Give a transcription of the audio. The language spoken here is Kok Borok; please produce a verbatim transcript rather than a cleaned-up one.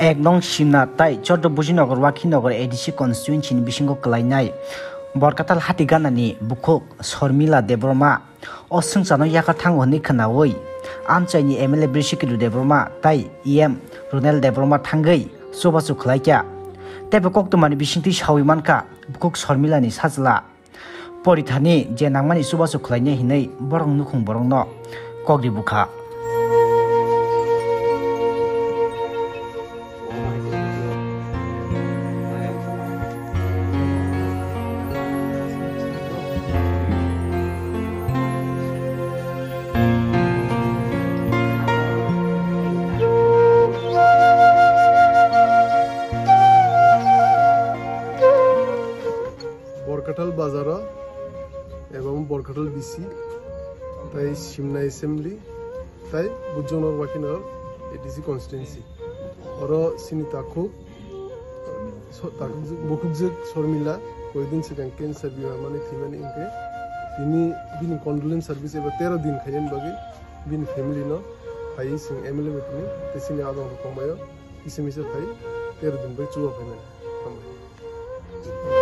Ek nong Simna tai Choddo Bujinagar Wakhinagar A D C constituency ni bisingo kwlainai Borkatal Hatiganani bukhuk Sormila Debbarma o swngcharno yakar thango hwnwi khwnaui amchaini M L A Brishiketu Debbarma tai E M Runel Debbarma thangwi chubachu khwlaikha. Teibo koktwmani bisingtwi saui mankha bukhuk Sormilani sajla. Porithani je nangmani chubachu khwlainai hinwi borok nukhung borokno kok ri bukha. Borkatal bazaro eba Borkatal B C, tai Simna Assembly, tai Bujongnagar Wakhinagar A D C constituency. Oro sini takhuk, so-, takhuk bukhukjwk Sormila koidin sikang cancer bimar mani thwimani hinkhe tini bini condolence service eba tero din khaiyani bagwi bini family no phaiwi sing M L A meeting ni tei sini adong rok tongbaio kisa misa phai tero din bai chuba phaimani. Hambai.